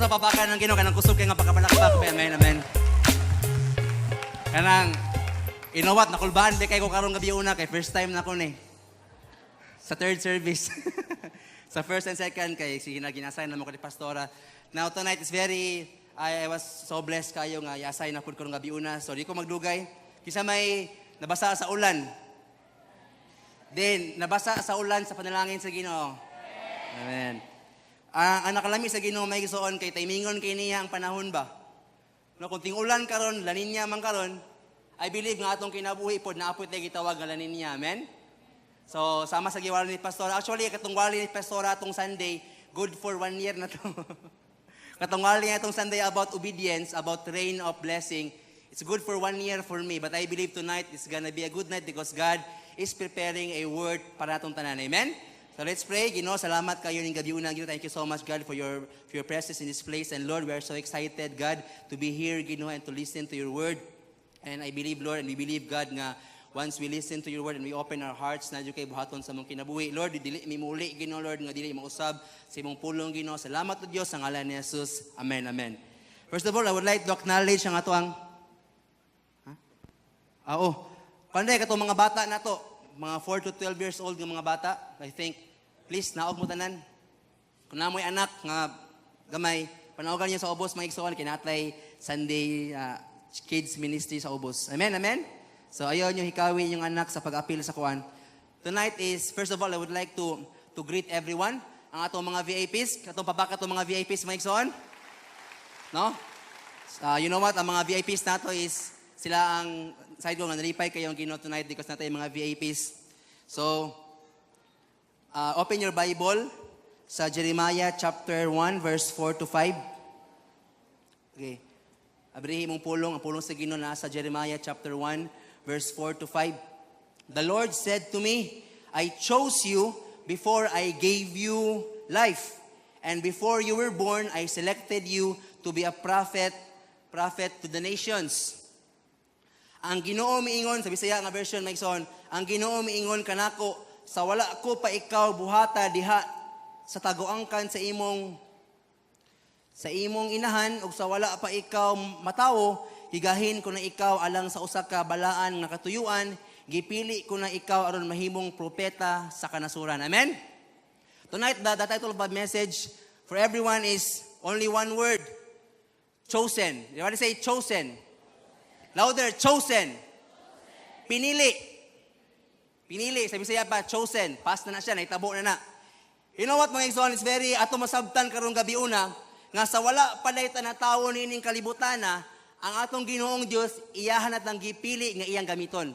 Ato palakpakan ang Ginoo kanang kusog kay nga pagkapalakpak. Amen, amen. Kanang, you know what, nakulbaan di kay ko karong gabi una kay first time na ko ni. Sa third service. Sa first and second kay sige na gina-assign na mo ko ni pastora. Now tonight is very I was so blessed kayo nga i-assign na pud karong gabi una. So di ko magdugay. Kinsa may nabasa sa ulan? Then nabasa sa ulan sa panalangin sa Ginoo. Amen. Ah, ang nakalami sa Ginoo, mga igsoon, kay timingon kay niya ang panahon ba. No, kung ting-ulan karon, La Niña man karon, I believe nga atong kinabuhi pod naa poy gitawag nga La Niña. Amen. So, sama sa giwali ni Pastor. Actually, katong wali ni Pastor atong Sunday, good for one year na to. Katong wali nga atong Sunday about obedience, about rain of blessing, it's good for one year for me. But I believe tonight is gonna be a good night because God is preparing a word para atong tanan. Amen? So let's pray. Ginoo, salamat kayo ning gabi una. Ginoo, thank you so much, God, for your presence in this place. And Lord, we are so excited, God, to be here, Ginoo, and to listen to your word. And I believe, Lord, and we believe, God, nga once we listen to your word and we open our hearts na kay buhaton sa among kinabuhi. Lord, dili mi muli, Ginoo, Lord, nga dili mausab sa imong pulong, Ginoo. Salamat o Dios sa ngalan ni Jesus. Amen, amen. First of all, I would like to acknowledge ang ato ang Ha? Ah, oh. Kanday katong mga bata na to, mga 4 to 12 years old nga mga bata, I think, please, naog mo tanan. Kung naa moy anak nga gamay, panaogan niyo sa ubos, mga igsoon, kay naa tay Sunday kids ministry sa ubos. Amen, amen? So ayaw niyo hikawin yung anak sa pag-apil sa kuan. Tonight is, first of all, I would like to greet everyone. Ang atong mga VIPs, katong pabaka atong mga VIPs, mga igsoon. No? You know what? Ang mga VIPs nato is sila ang side ko nga nalipay kayo ang Ginoo tonight because naa tay mga VIPs. So, open your Bible sa Jeremiah chapter 1 verse 4 to 5. Okay. Abrihi mong pulong, ang pulong sa Ginoo nasa Jeremiah chapter 1 verse 4 to 5. The Lord said to me, "I chose you before I gave you life. And before you were born, I selected you to be a prophet to the nations." Ang Ginoo miingon sa Bisaya nga version, mga igsoon, ang Ginoo miingon kanako, sa wala ko pa ikaw buhata diha sa tagoangkan sa imong inahan ug sa wala pa ikaw matawo, gigahin ko na ikaw alang sa usa ka balaan nga katuyuan, gipili ko na ikaw aron mahimong propeta sa kanasuran. Amen. Tonight, the title of my message for everyone is only one word: chosen. You want to say chosen? Louder, chosen. Pinili. Pinili. Sa Bisaya pa, chosen. Pass na na siya, naitabo na na. You know what, mga igsoon, it's very, ato masabtan karong gabi una, nga sa wala pa ta natawo niining kalibutan na, ang atong Ginoong Dios iyahan at ang gipili nga iyang gamiton.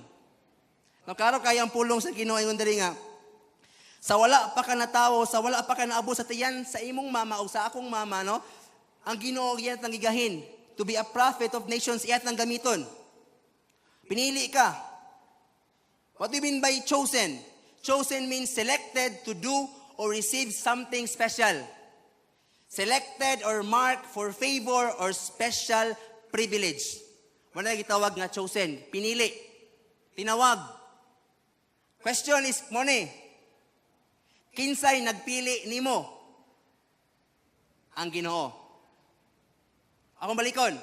No, klaro kaya ang pulong sa Ginoo ingon diri nga sa wala pa ka natawo, sa wala pa ka naabot sa tiyan sa imong mama o sa akong mama, no? Ang Ginoo iyan ang gigahin to be a prophet of nations, iyan ang gamiton. Pinili ka. What do you mean by chosen? Chosen means selected to do or receive something special. Selected or marked for favor or special privilege. Wala gitawag nga chosen. Pinili. Tinawag. Question is, mao ni, kinsay nagpili nimo? Ang Ginoo. Akong balikon.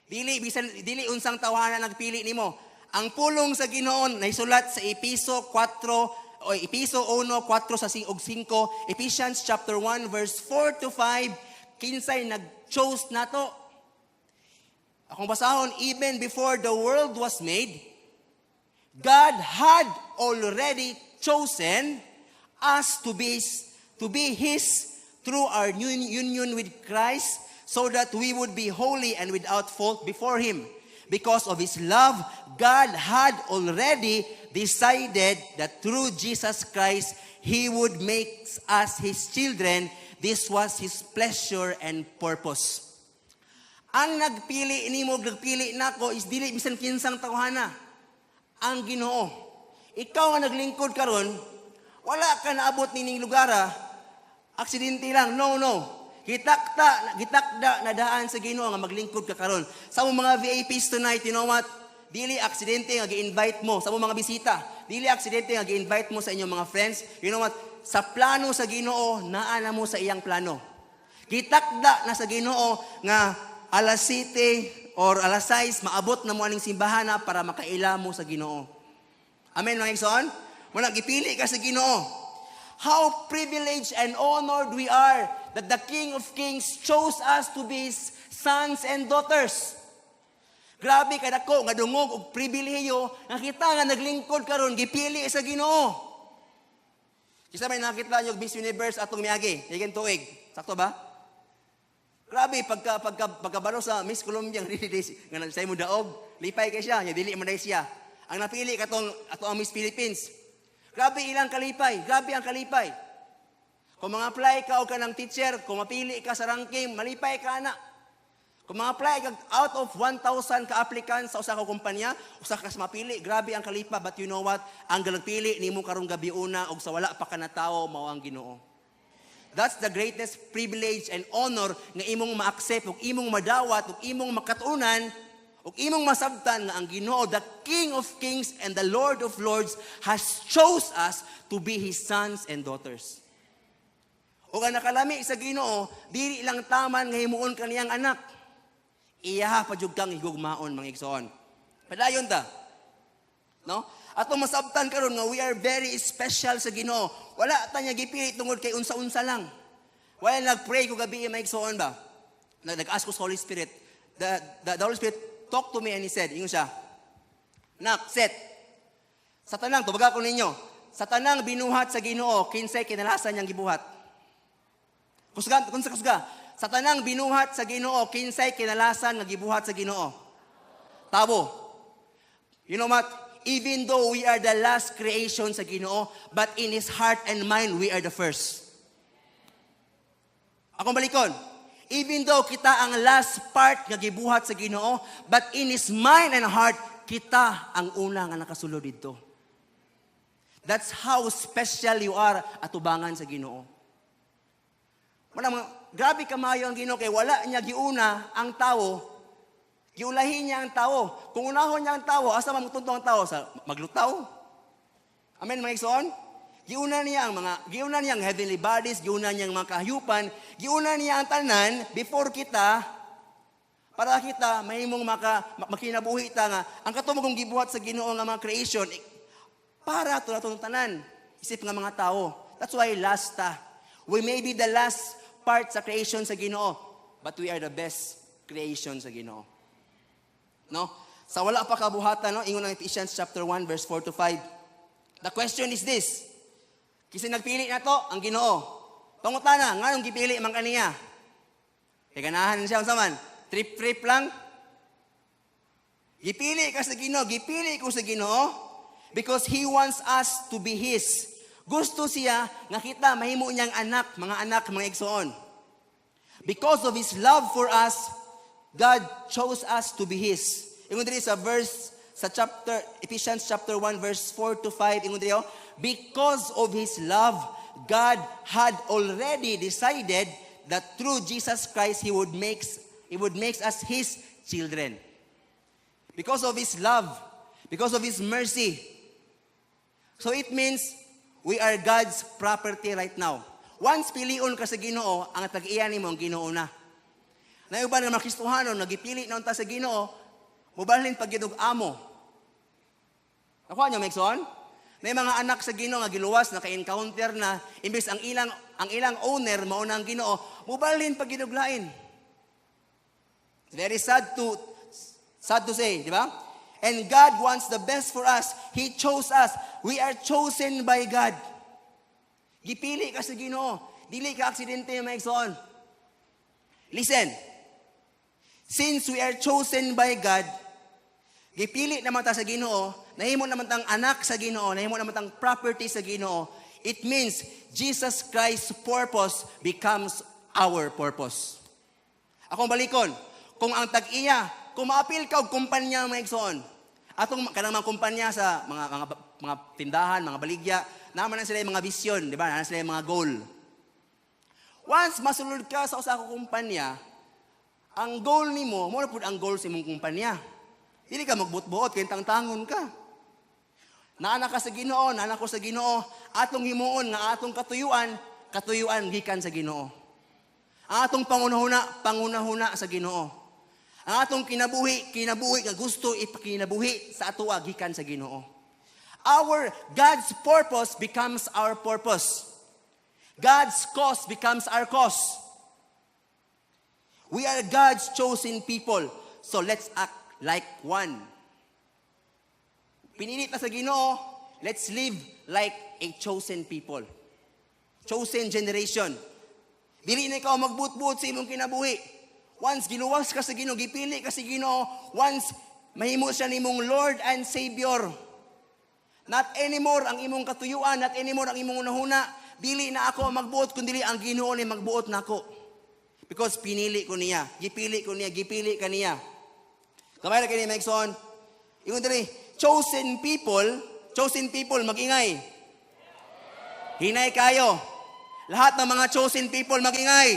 Dili bisan dili unsang tawhana nagpili nimo. Ang pulong sa Ginoo naisulat sa Epeso 4 o Epeso 1 4 sa ug 5, Ephesians chapter 1 verse 4 to 5, kinsay nag-chose nato. Akong basahon, even before the world was made, God had already chosen us to be His through our new union with Christ so that we would be holy and without fault before Him. Because of His love, God had already decided that through Jesus Christ, He would make us His children. This was His pleasure and purpose. Ang nagpili nimo, nagpili nako is dili bisan kinsang tawhana. Ang Ginoo. Ikaw nga naglingkod karon, wala ka naabot nining lugar ah. Aksidente lang. No, no. Gitakta, gitakda na daan sa Ginoo nga maglingkod ka karon. Sa among mga VIPs tonight, you know what? Dili aksidente nga gi-invite mo sa among mga bisita. Dili aksidente nga gi-invite mo sa inyong mga friends. You know what? Sa plano sa Ginoo, naa na mo sa iyang plano. Gitakda na sa Ginoo nga alas 7 or alas 6 maabot na mo aning simbahan na para makaila mo sa Ginoo. Amen, mga igsoon? Wala gipili ka sa Ginoo. How privileged and honored we are that the King of Kings chose us to be His sons and daughters. Grabe kadako nga dungog og pribilehiyo nga kita nga naglingkod karon gipili sa Ginoo. Kinsa may nakita niyo Miss Universe atong miagi, higan tuig. Sakto ba? Grabe pagka pagkabalo sa Miss Colombia nga dili nga sa imo daog, lipay kay siya, nya dili man dai siya. Ang napili katong ato ang Miss Philippines. Grabe ilang kalipay, grabe ang kalipay. Kung mga apply ka og kanang teacher, kung mapili ka sa ranking, malipay ka na. Kung mga apply ka out of 1,000 ka applicants sa usa ka kumpanya, usa ka sa mapili, grabe ang kalipa. But you know what? Ang nagpili nimo karong gabi una og sa wala pa ka natawo, mao ang Ginoo. That's the greatest privilege and honor nga imong ma-accept ug imong madawat ug imong makatunan ug imong masabtan nga ang Ginoo, the King of Kings and the Lord of Lords, has chose us to be His sons and daughters. Ug ang nakalami sa Ginoo, dili lang taman nga himuon kaniyang anak. Iyaha pa jud kang higugmaon, mga igsoon. Padayon ta. No? Atong masabtan karon nga we are very special sa Ginoo. Wala ta niya gipili tungod kay unsa-unsa lang. Wala, nag-pray ko gabi, mga igsoon ba? Nag-ask ko sa Holy Spirit. The Holy Spirit talked to me and He said, ingon siya, "Nak, set, sa tanang, tubaga ko ninyo, sa tanang binuhat sa Ginoo, kinsay kinalasan niyang gibuhat?" Kusga, kung sa kusga, sa tanang binuhat sa Ginoo, kinsay kinalasan nga gibuhat sa Ginoo? Tabo. You know what? Even though we are the last creation sa Ginoo, but in His heart and mind, we are the first. Akong balikon. Even though kita ang last part nga gibuhat sa Ginoo, but in His mind and heart, kita ang una nga nakasulod dito. That's how special you are atubangan sa Ginoo. Wala mga, grabe kamayo ang Ginoo kay wala niya giuna ang tao. Giulahin niya ang tao. Kung unahon niya ang tao, asa man mutunto ang tao? Sa maglutaw. Amen, mga igsoon? Giuna niya ang heavenly bodies, giuna niya ang mga kahayupan, giuna niya ang tanan before kita para kita mahimong makinabuhi ta nga ang katong gibuhat sa Ginoo nga mga creation para to natong tanan isip nga mga tao. That's why last ta. We may be the last part sa creation sa Ginoo, but we are the best creation sa Ginoo. No? Sa wala pa kabuhatan, no, ingon ang Ephesians chapter 1 verse 4 to 5. The question is this. Kasi nagpili na to ang Ginoo. Pangutana, nganong gipili man kaniya? Kay ganahan siya unsa man? Trip-trip lang. Gipili ka sa Ginoo, gipili ko sa Ginoo because He wants us to be His. Gusto siya nga kita mahimo niyang anak, mga anak, mga igsoon. Because of His love for us, God chose us to be His. Ingon diri sa verse sa chapter Ephesians chapter 1 verse 4 to 5, ingon diri, oh, because of His love, God had already decided that through Jesus Christ He would make us His children. Because of His love, because of His mercy. So it means we are God's property right now. Once pilion ka sa Ginoo, ang tag-iya nimo ang Ginoo na. Na uban nga mga Kristohano nagipili na unta sa Ginoo, mobalhin pag og amo. Nakuha niyo, Megson? May mga anak sa Ginoo nga giluwas, naka-encounter na, imbes ang ilang owner mao na ang Ginoo, mobalhin pag og lain. It's very sad to say, di ba? And God wants the best for us. He chose us. We are chosen by God. Gipili ka sa Ginoo. Dili ka aksidente, mga igsoon. Listen. Since we are chosen by God, gipili naman ta sa Ginoo, nahimo naman tang anak sa Ginoo, nahimo naman tang property sa Ginoo, it means Jesus Christ's purpose becomes our purpose. Akong balikon, kung ang tag-iya, kung maapil ka og kumpanya, mga igsoon, atong kanang mga kumpanya sa mga tindahan, mga baligya, naman na sila yung mga vision, di ba? Naa sila yung mga goal. Once masulod ka sa usa ka kumpanya, ang goal nimo, mao na pud ang goal sa imong kumpanya. Dili ka magbutbuot kay tangtangon ka. Naana ka sa Ginoo, naana ko sa Ginoo, atong himuon nga atong katuyuan, katuyuan gikan sa Ginoo. Ang atong pangunahuna, pangunahuna sa Ginoo. Ang atong kinabuhi, kinabuhi nga gusto ipakinabuhi sa atoa gikan sa Ginoo. Our God's purpose becomes our purpose. God's cause becomes our cause. We are God's chosen people. So let's act like one. Pinili ta sa Ginoo, let's live like a chosen people. Chosen generation. Dili na ikaw magbuot-buot sa imong kinabuhi. Once giluwas ka sa Ginoo, gipili ka sa Ginoo, once mahimo siya nimong Lord and Savior. Not anymore ang imong katuyuan, not anymore ang imong unahuna. Dili na ako magbuot, kundi ang Ginoo ni magbuot nako. Because pinili ko niya, gipili ko niya, gipili ka niya. Kamay ra kini, Megson. Ingon diri, chosen people, magingay. Hinay kayo. Lahat ng mga chosen people, magingay.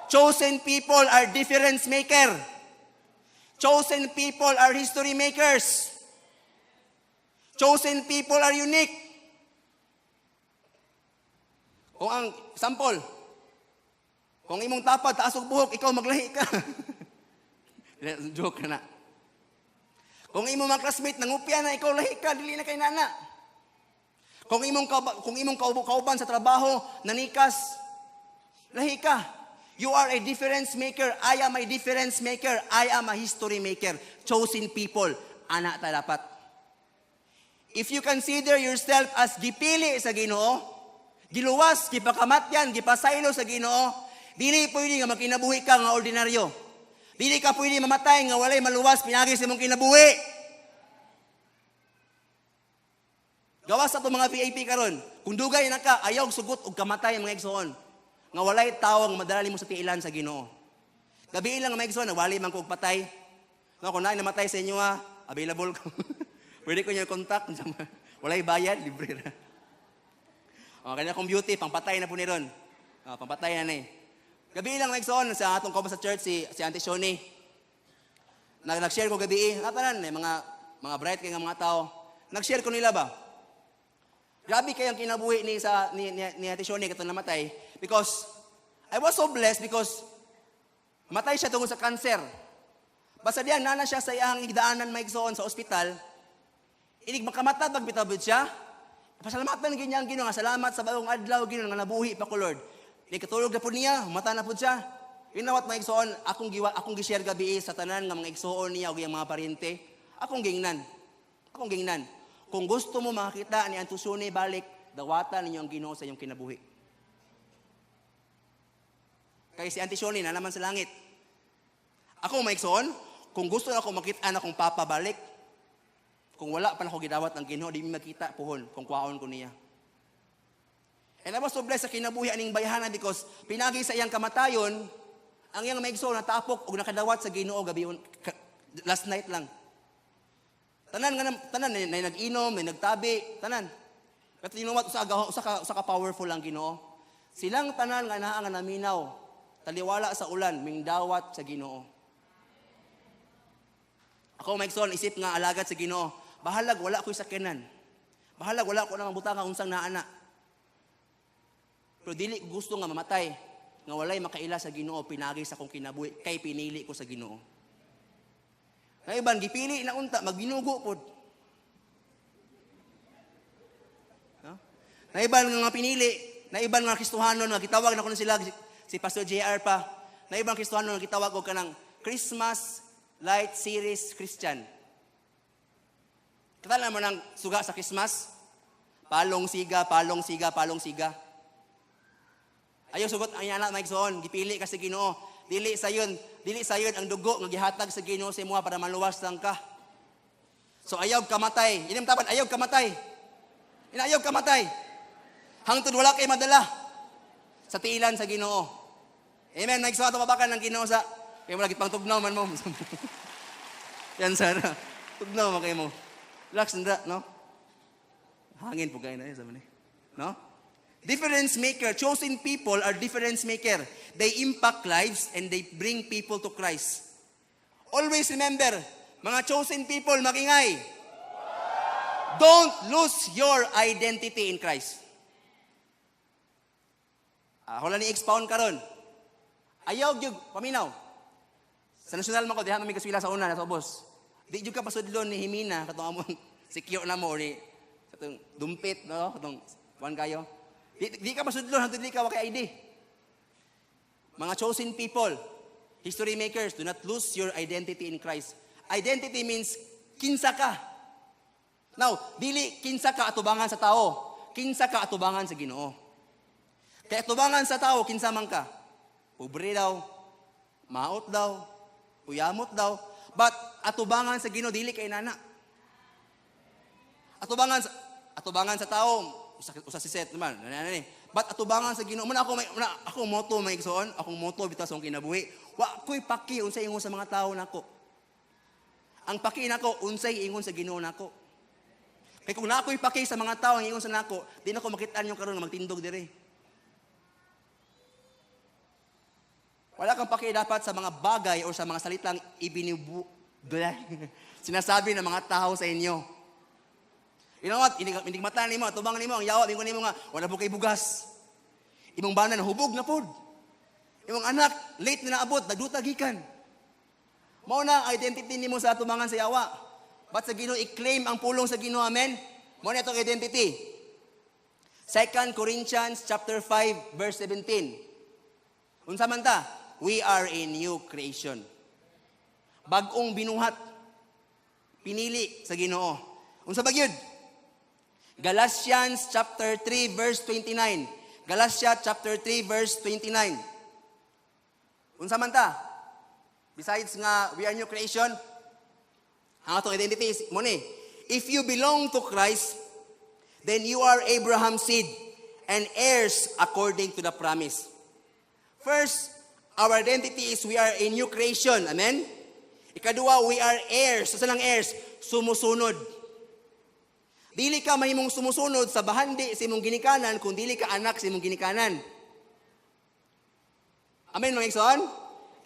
Chosen people are difference maker. Chosen people are history makers. Chosen people are unique. Kung ang sample, kung imong tapad taas og buhok, ikaw maglahi ka. Joke na. Kung imong mga classmate nangupya na, ikaw lahi ka, dili na kay nana. Kung imong kauban sa trabaho nanikas, lahi ka. You are a difference maker. I am a difference maker. I am a history maker. Chosen people. Ana ta dapat. If you consider yourself as gipili sa Ginoo, giluwas, gipakamatyan, gipasaylo sa Ginoo, dili pwede nga magkinabuhi ka nga ordinaryo. Dili ka pwede mamatay nga walay maluwas pinagi sa imong kinabuhi. Gawas sa mga VIP karon. Kung dugay na ka, ayaw sugot og kamatay, mga igsoon, nga walay tawo nga madala nimo sa tiilan sa Ginoo. Gabi lang, mga igsoon, wali man ko og patay. No, kung naay namatay sa inyo ha, available ko. Pwede ko niyo contact. Walay bayad, libre ra. Oh, kanya akong beauty, pangpatay na po ni ron. Oh, pangpatay na ni. Gabi lang, mga igsoon, sa atong kauban sa church, si Auntie Shoni. Nag-share ko gabi, tanan, eh, mga bright kay nga mga tao. Nag-share ko nila ba? Grabe kayang kinabuhi ni sa ni, ni, ni Ate Shoni katong namatay because I was so blessed because matay siya tungod sa cancer. Basta diyan nana siya sa iyang higdaanan, maigsoon, sa ospital. Inig makamata pagbitabod siya. Pasalamatan gyud niya ang Ginoo nga salamat sa bagong adlaw, Ginoo, nga nabuhi pa ko, Lord. Inig katulog na pud niya, mata na pud siya. You know what, mga igsoon, akong gi-share gabi sa tanan nga mga igsoon niya ug iyang mga paryente. Akong gingnan. Akong gingnan. Kung gusto mo makakita ni Auntie Shoni balik, dawatan ninyo ang Ginoo sa iyong kinabuhi. Kay si Auntie Shoni na naman sa langit. Ako, mga igsoon, kung gusto na ako makita na akong papa balik, kung wala pa na ako gidawat ang Ginoo, di mi makita puhon kung kwaon ko niya. And I was so blessed sa kinabuhi aning bayhana because pinagi sa iyang kamatayon, ang iyang mga igsoon natapok og nakadawat sa Ginoo gabi last night lang. Tanan nga tanan na nag-inom, na nagtabi, tanan. But you know what, usa ka powerful ang Ginoo. Silang tanan nga naa nga naminaw, taliwala sa ulan, mingdawat sa Ginoo. Ako, mga igsoon, isip nga alagad sa Ginoo, bahalag wala ko'y sakyanan. Bahalag wala ko na mabutang nga unsang naana. Pero dili ko gusto nga mamatay nga walay makaila sa Ginoo pinagi sa akong kinabuhi kay pinili ko sa Ginoo. Kay iban gipili na unta magbinugo pod. No? Naiban nga mga pinili, naiban nga Kristohanon nga gitawag na kuno sila si Pastor JR pa. Naiban Kristohanon nga gitawag og kanang Christmas Light Series Christian. Katala mo nang suga sa Christmas? Palong siga, palong siga, palong siga. Ayaw sugot ang yana, mga igsoon, gipili ka sa Ginoo. Dili sayon ang dugo nga gihatag sa Ginoo sa imoha para maluwas lang ka. So ayaw kamatay. Inim taban, ayaw kamatay. Ina ayaw kamatay. Hangtod wala kay madala sa tiilan sa Ginoo. Amen. Mga igsoon, ato ng Ginoo sa kay mo lagi pang tugnaw man mo. Yan sana. Tugnaw man kayo mo. Relax na, no? Hangin po kayo na yun, sabi ni. No? Difference maker. Chosen people are difference maker. They impact lives and they bring people to Christ. Always remember, mga chosen people, magingay. Don't lose your identity in Christ. Ako lang ni expound karon. Ayaw gyud paminaw. Sa nasyonal man ko diha man mi kaswila sa una sa ubos. Di jud ka pasudlon ni Himina katong among secure na mo ni katong dumpit, no, katong kuan kayo. Di ka pasudlon hangtod di ka wa kay ID. Mga chosen people, history makers, do not lose your identity in Christ. Identity means kinsa ka. Now, dili kinsa ka atubangan sa tao, kinsa ka atubangan sa Ginoo. Kaya atubangan sa tao, kinsa man ka. Pobre daw, maot daw, uyamot daw, but atubangan sa Ginoo, dili kay nana. Atubangan sa tao, usa si Seth naman, nana ni. But atubangan sa Ginoo, man ako may man ako motto, may igsoon, akong motto bitaw sa akong kinabuhi. Wa ko'y paki unsay ingon sa mga tao nako. Ang paki nako, unsay ingon sa Ginoo nako. Kay kung naa ko'y paki sa mga tao ang ingon sa nako, di na ko makit-an yung karon nga magtindog dire. Wala kang paki dapat sa mga bagay o sa mga salitang ibinibu sinasabi ng mga tao sa inyo. You know what? Inigmata nimo, atubang nimo ang yawa, ingon nimo nga wala po kay bugas. Imong bana nahubog na pod. Imong anak late na naabot, nagduta gikan. Mao na ang identity nimo sa atubangan sa yawa. But sa Ginoo, i-claim ang pulong sa Ginoo, amen? Mao na itong identity. 2 Corinthians chapter 5 verse 17. Unsa man ta? We are a new creation. Bag-ong binuhat. Pinili sa Ginoo. Unsa ba gyud? Galatians chapter 3 verse 29. Galatia chapter 3 verse 29. Unsa man ta? Besides nga we are new creation, ang atong identity is mo ni. If you belong to Christ, then you are Abraham's seed and heirs according to the promise. First, our identity is we are a new creation. Amen? Ikaduha, we are heirs. Sa lang heirs? Sumusunod. Dili ka mahimong sumusunod sa bahandi sa imong ginikanan kung dili ka anak sa imong ginikanan. Amen, mga igsoon?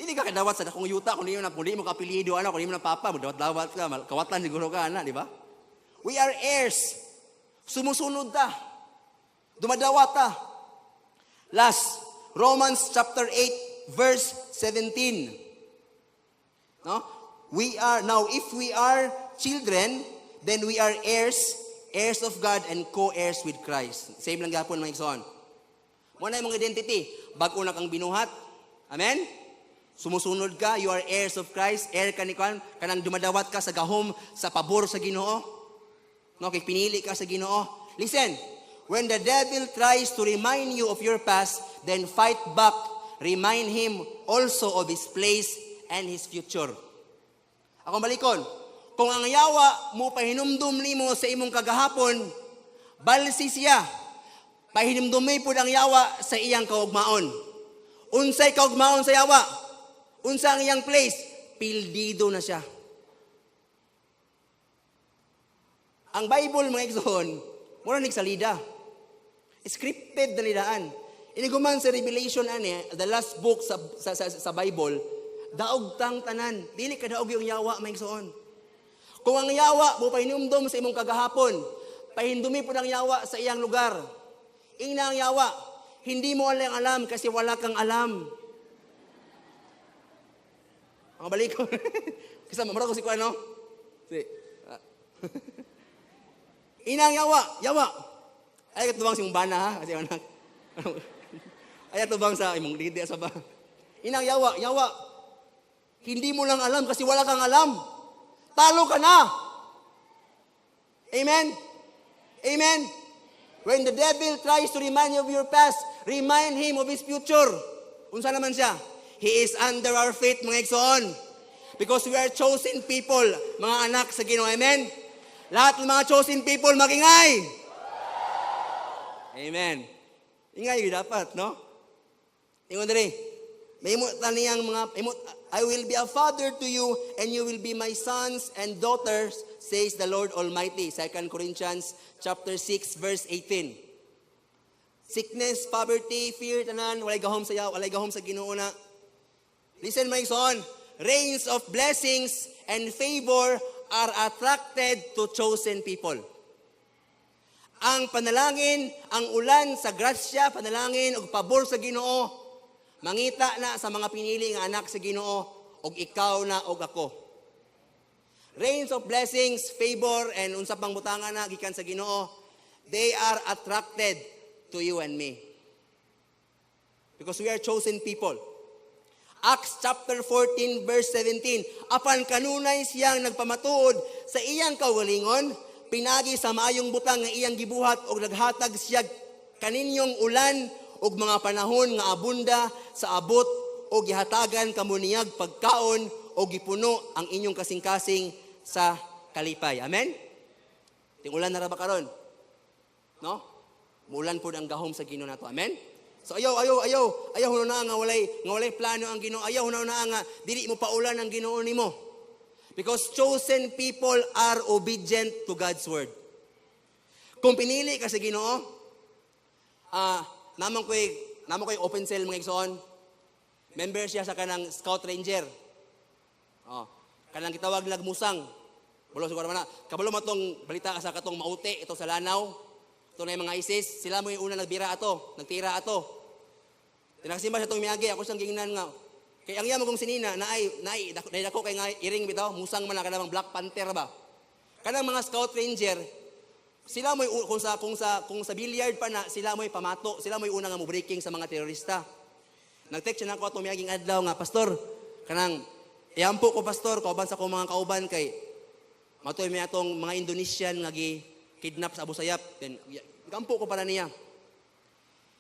Dili ka kadawat sa dakong yuta kung di mo ka apelyido, ano, kung di mo na papa, magdawat-dawat ka, kawatan siguro ka, ana, di ba? We are heirs. Sumusunod ta. Dumadawat ta. Last, Romans chapter 8 verse 17. No? We are now, if we are children, then we are heirs, heirs of God and co-heirs with Christ. Same lang gapon, mga igsoon. Mo na imong identity. Bag-o na kang binuhat. Amen? Sumusunod ka, you are heirs of Christ, heir ka ni Kwan, kanang dumadawat ka sa gahom, sa pabor sa Ginoo. No, kay pinili ka sa Ginoo. Listen, when the devil tries to remind you of your past, then fight back. Remind him also of his place and his future. Akong balikon, kung ang yawa mo pahinumdum nimo sa imong kagahapon, balsi siya. Pahinumdumi pud ang yawa sa iyang kaugmaon. Unsay kaugmaon sa yawa? Unsa ang iyang place? Pildido na siya. Ang Bible, mga igsoon, mura nagsalida. Scripted na nidaan. Iniguman sa Revelation ani, the last book sa Bible, daog tang tanan. Dili ka daog yung yawa, mga igsoon. Kung ang yawa mo pahinumdum sa imong kagahapon, pahindumi po ng yawa sa iyang lugar. Ingna ang yawa, hindi mo alam alam kasi wala kang alam. Ang balik ko. Kasi mura ko si Kuan, no? Si. Ina ang yawa, yawa. Ay katubang si imong bana ha, kasi anak. Ay atubang sa imong lidi sa ba. Inang yawa, yawa. Hindi mo lang alam kasi wala kang alam. Talo ka na. Amen? Amen? When the devil tries to remind you of your past, remind him of his future. Unsa naman siya? He is under our feet, mga igsoon. Because we are chosen people, mga anak sa Ginoo. Amen? Lahat ng mga chosen people, magingay! Amen. Ingay yun dapat, no? Ingon diri. May mo taniyang mga I will be a father to you and you will be my sons and daughters, says the Lord Almighty. 2 Corinthians chapter 6 verse 18. Sickness, poverty, fear, tanan, walay gahom sa yaw, walay gahom sa Ginoo na. Listen, my son, rains of blessings and favor are attracted to chosen people. Ang panalangin, ang ulan sa grasya, panalangin og pabor sa Ginoo, mangita na sa mga pinili nga anak sa Ginoo og ikaw na og ako. Rains of blessings, favor, and unsa pang butangan na gikan sa Ginoo, they are attracted to you and me. Because we are chosen people. Acts chapter 14 verse 17, apan kanunay siyang nagpamatuod sa iyang kaugalingon, pinagi sa maayong butang nga iyang gibuhat og naghatag siya kaninyong ulan ug mga panahon nga abunda sa abot og gihatagan kamo niyag pagkaon o gipuno ang inyong kasing-kasing sa kalipay. Amen? Ting-ulan na ra ba karon? No? Mulan pod ang gahom sa Ginoo nato. Amen? So ayaw ayaw ayaw ayaw na nga walay plano ang Ginoo. Ayaw na nga dili mo paulan ang Ginoo nimo. Because chosen people are obedient to God's word. Kung pinili ka sa Ginoo, naman ko'y open cell, mga igsoon. Member siya sa kanang Scout Ranger. Oh, kanang gitawag lagmusang. Bulo siguro man na. Kabalo matong balita ka sa katong Maute ito sa Lanao. Ito na yung mga ISIS, sila mo yung una nagbira ato, nagtira ato. Tinagsimba siya itong miyagi, ako siyang gingnan nga. Kay ang iya kong sinina, naay, naay, naay dako kay nga iring bitaw, musang man na kanang Black Panther ba. Kanang mga Scout Ranger, sila mo'y kung sa billiard pa na, sila mo'y pamato, sila mo'y una nga mo breaking sa mga terorista. Nag-text siya nako atong miaging adlaw nga, "Pastor, kanang iampo ko, Pastor, kauban sa akong mga kauban kay matoy may atong mga Indonesian nga gi kidnap sa Abu Sayyaf." Then gampo ko para niya.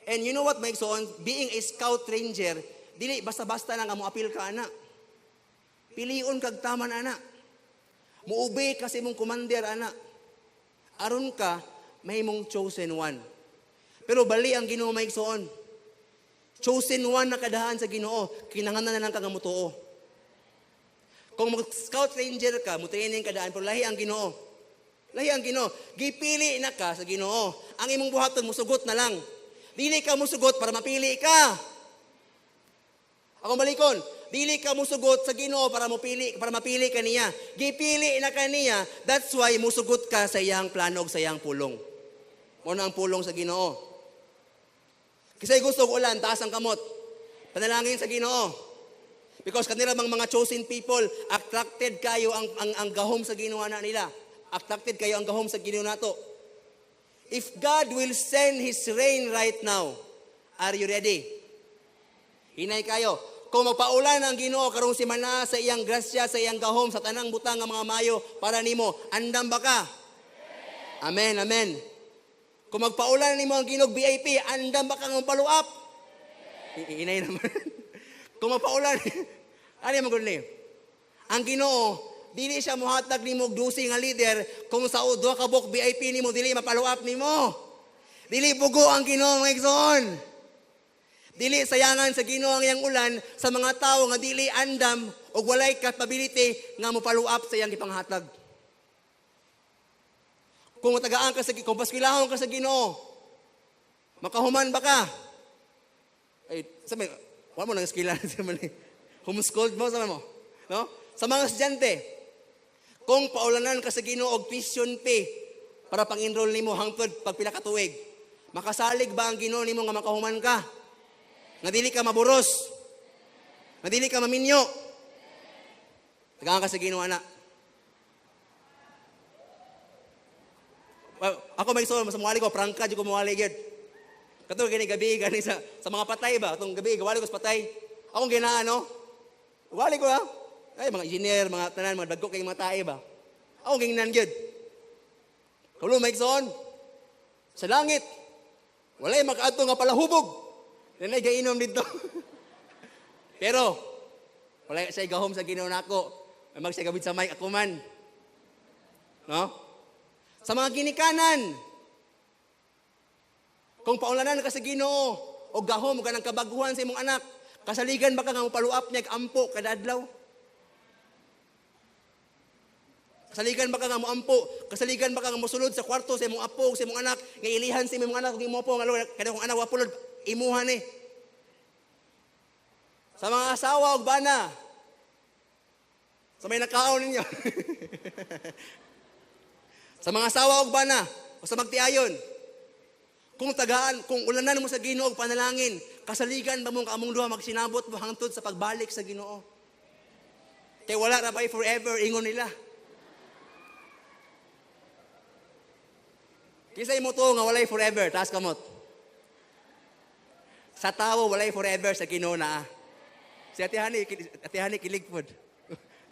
And you know what, Mike? So on, being a Scout Ranger, dili basta-basta lang nga mo apil ka ana. Pilion kag taman ana. Muobey ka sa imong commander ana. Aron ka mahimong chosen one. Pero bali ang Ginoo, maigsoon. Chosen one na kadahan sa Ginoo, kinahanglan na lang ka nga mutuo. Kung mag Scout Ranger ka, mo training ka daan, pero lahi ang Ginoo. Lahi ang Ginoo. Gipili na ka sa Ginoo. Ang imong buhaton, musugot na lang. Dili ka musugot para mapili ka. Ako balikon, dili ka musugot sa Ginoo para mapili ka niya. Gipili na ka niya, that's why musugot ka sa iyang plano ug sa iyang pulong. Mao na ang pulong sa Ginoo. Kisay gusto og ulan, taas ang kamot. Panalangin sa Ginoo. Because kanila mga chosen people, attracted kayo ang gahom sa Ginoo na nila. Attracted kayo ang gahom sa Ginoo nato. If God will send His rain right now, are you ready? Hinay kayo. Kung magpaulan ang Ginoo karong simana sa iyang grasya, sa iyang gahom, sa tanang butang nga mga mayo para nimo, andam ba ka? Amen, amen. Kung magpaulan nimo ang Ginoo VIP, andam ba ka nga follow up? Inay naman. Kung magpaulan, ano yung magulni? Ang Ginoo, dili siya muhatag nimo og dusi nga leader kung sa duha ka buok VIP nimo dili ma-follow up nimo. Dili bugo ang Ginoo, mga igsoon. Dili sayangan sa Ginoo ang iyang ulan sa mga tawo nga dili andam og walay capability nga mo follow up sa iyang gipanghatag. Kung tagaan ka sa kung paskwilahon ka sa Ginoo, makahuman ba ka? Ay, sabi, wala mo nang eskwela sa man. Homeschooled mo sa mo. No? Sa mga estudyante, kung paulanan ka sa Ginoo og tuition fee para pang-enroll nimo hangtod pag pila ka tuig, makasalig ba ang Ginoo nimo nga makahuman ka? Nga dili ka maburos? Nga dili ka maminyo? Tagaan ka sa Ginoo ana. Well, ako may so, mas muwali ko, prangka, di ko muwali gyud. Kato gani gabi gani sa mga patay ba, atong gabi gawali ko sa patay. Akong ginaan no. Wali ko ha. Ay, mga engineer, mga tanan, mga dagko kay mga tae ba. Akong gingnan gyud. Kaulo may igsoon. Sa langit, walay makaadto nga palahubog. Nanay gainom dito. Pero wala siya gahom sa Ginoo nako. May mag siya gabit sa mic ako man. No? Sa mga ginikanan, kung paulanan ka sa Ginoo o gahom ka ng kabaguhan sa imong anak, kasaligan ba ka nga mo-follow up niya ampo kada adlaw? Kasaligan ba ka nga moampo? Kasaligan ba ka nga mosulod sa kwarto sa imong apo sa imong anak nga ilihan sa imong anak ug imong apo nga kada kung anak wa pulod imuha ni? Sa mga asawa ug bana, sa may nakaon ninyo. Sa mga asawa ug bana o sa magtiayon. Kung tagaan, kung ulanan mo sa Ginoo og panalangin, kasaligan ba mong among duha magsinabot mo hangtod sa pagbalik sa Ginoo? Kay wala ra bay forever ingon nila. Kinsay mo to nga walay forever, taas kamot. Sa tawo walay forever, sa Ginoo na. Si Ate Hani kilig pod.